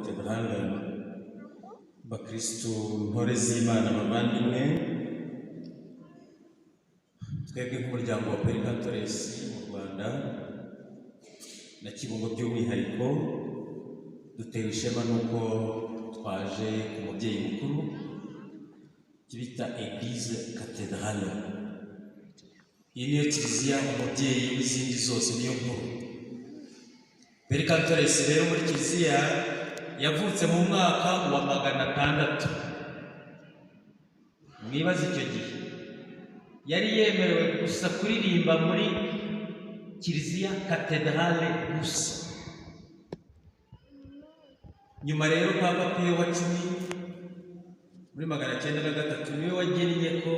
Katedrale, bakristu, ntore z'Imana, bavandimwe, twebwe nk'umuryango wa Pueri Cantores mu Rwanda na Kibungo by'umwihariko, dutewe ishema n'uko twaje ku mubyeyi mukuru bita Église Cathédrale. Iyi niyo kiliziya umubyeyi w'izindi zose, niyo nkuru. Pueri Cantores rero muri kiliziya yavutse mu mwaka wa 600. Mwibaze, icyo gihe yari yemerewe gusa kuririmba muri kiliziya katedrale gusa. Nyuma rero Papa Piyo wa X muri 903 niwe wagennye ko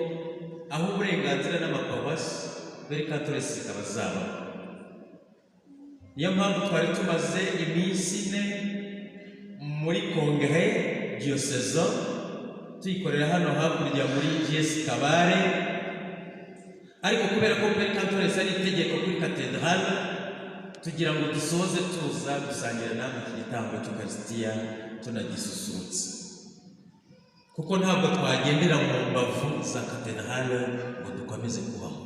aho uburenganzira n'amaparuwasi, Pueri Cantores zikaba zabaho. Niyo mpamvu twari tumaze iminsi 4 muri congrès diocésain, tuyikorera hano hakurya muri GS Kabare. Ariko kubera ko Pueri Cantores ari itegeko kuri katedrale, tugira ngo dusoze tuza gusangira namwe iki gitambo cy'Ukarisitiya, tunagisusurutsa, kuko ntabwo twagendera mu mbavu za katedrale ngo dukomeze kubaho.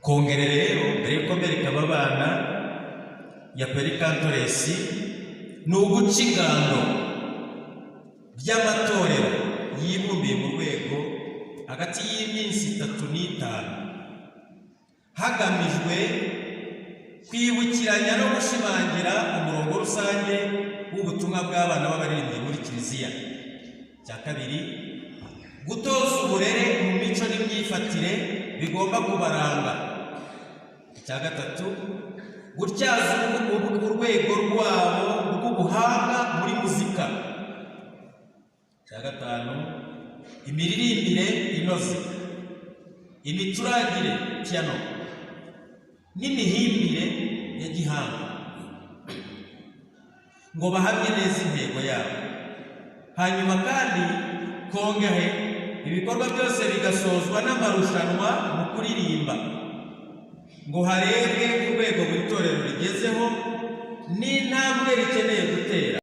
Congrès rero, mbere y'uko mbereka aba bana ya Pueri Cantores, ni uguca ingando by'amatorero yibumbiye mu rwego hagati y'iminsi 3 n'5, hagamijwe kwibukiranya no gushimangira umurongo rusange w'ubutumwa bw'abana b'abaririmbyi muri kiliziya. Cya kabiri, gutoza uburere mu mico n'imyifatire bigomba kubaranga. Icya gatatu, gutyaza urwego rwabo rw'ubuhanga muri muzika. Icya gatanu, imiririmbire inoze, imicurangire, piano, n'imihimbire ya gihanga, ngo bahamye neza intego yabo. Hanyuma kandi congrès, ibikorwa byose bigasozwa n'amarushanwa mu kuririmba, ngo harebwe urwego buri torero rigezeho n'intambwe rikeneye gutera.